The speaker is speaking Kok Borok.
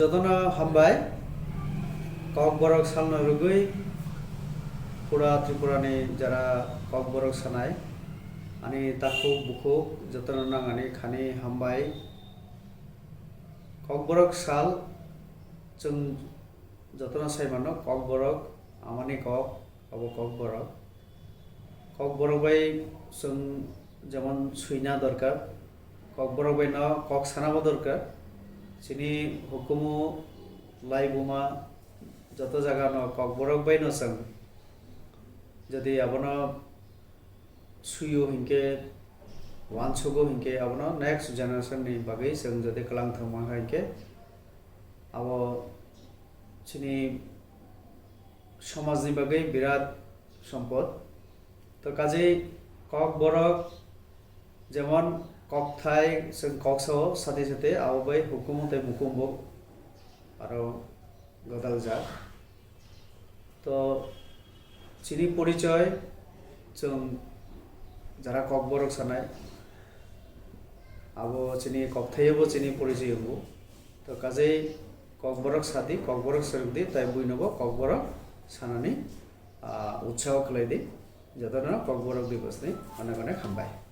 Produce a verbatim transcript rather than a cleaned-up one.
Jotono hambai, Kokborok salno rwgwi pura Tripurani jara Kokborok sanai, ani takhuk bukhuk jotono nangani khani hambai. Kokborok sal chwng jotono sai mano, Kokborok amani kok, abo Kokborok. Kokborok bai chwng jemon swina dorkar, Kokborok bai no kok sanabo dorkar. Chini hukumu laibuma joto jaga no Kokborok bai no chwng jodi abono suyo hinkhe, wansugo hinkhe, abono next generation ni bagwi chwng jodi kwlang thwng mankha hinkhe, abo chini somajni bagwi birat sompot. To kajei Kokborok jemon kokthai chwng kok sao, sati sati abo bai hukumu tei mukumbo aro gwdaljak. To chini porichoi chwng jara Kokborok sanai, abo chini kokthaibo chini porichoi wngo. To kajei Kokborok sadi, Kokborok swrwngdi, tai buinobo Kokborok sanani, ah, utsaho khlaidi. Jotono Kokborok Divasni onek onek hambai.